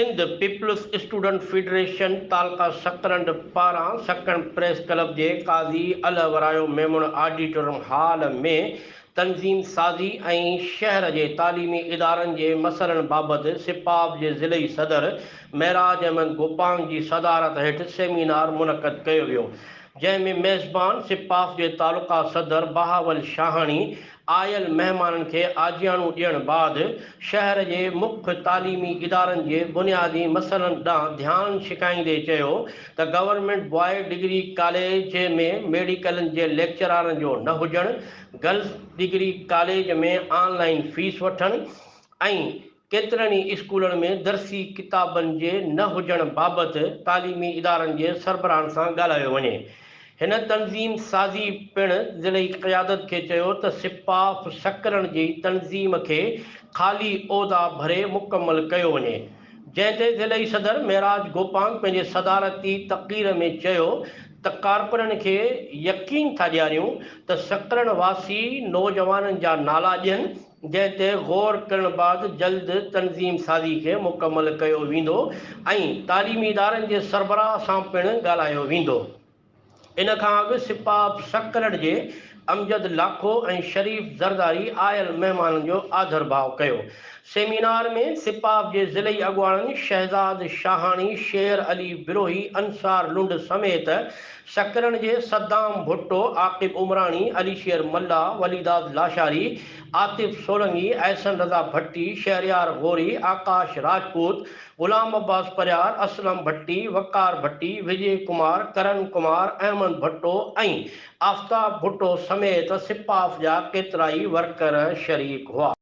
Sindh peoples student federation تعلقه سڪرنڊ پاران Sakrand press club جي قاضي Allahwarayo Memon auditorium hall ۾ تنظيم سازي ۽ شهر جي تعليمي ادارن جي مسئلن بابت سپاف جي ضلعي صدر معراج احمد گوپانگ جي صدارت هيٺ سيمينار منعقد ڪيو ويو جنهن ۾ ميزبان سپاف جي تعلقه صدر بهاول شاهاڻي آيل مهمانن کي آجياڻو ڏيڻ بعد شهر جي مک تعليمي ادارن جي بنيادي مسئلن ڏانهن ڌيان ڇڪائيندي چيو ته گورنمينٽ بواء ڊگري ڪاليج ۾ ميڊيڪلن جي ليڪچرارن جو نه هجڻ، girls degree college ۾ online fees وٺڻ ۽ ڪيترن ئي اسڪولن ۾ درسي ڪتابن جي نه هجڻ بابت تعليمي ادارن جي سربراهن سان ڳالهايو وڃي. هن تنظيم سازي پڻ ضلعي قيادت کي چيو ته سپاف سڪرڻ جي تنظيم کي خالي عهدا ڀري مڪمل ڪيو وڃي. جنهن تي ضلعي صدر معراج گوپانگ پنهنجي صدارتي تقرير ۾ چيو ته ڪارڪنن کي يقين ٿا ڏياريون ته سڪرڻ واسي نوجوانن جا نالا ڏين جنهن تي غور ڪرڻ بعد جلد تنظيم سازي کي مڪمل ڪيو ويندو ۽ تعليمي ادارن جي سربراهه سان پڻ ڳالهايو ويندو. ان کان اڳ سپاف سڪرنڊ جي امجد لاکو ۽ شريف زرداري آيل مهمانن جو آڌرڀاء ڪيو. سيمينار ۾ سپاف جي ضلعي اڳواڻن شهزاد شاهاڻي، شير علي بروهي، انصار لنڊ سميت سڪرنڊ جي صدام ڀٽو، عاقب عمراڻي، علي شير ملاح، وليداد لاشاري، عاطف سولنگي، احسن رضا ڀٽي، شهريار غوري، آڪاش راجپوت، غلام عباس پرهيار، اسلم ڀٽي، وقار ڀٽي، وجي ڪمار، ڪرن ڪمار، احمد ڀٽو ۽ آفتاب ڀٽو سميت سپاف جا ڪيترائي ورڪر شريڪ هئا.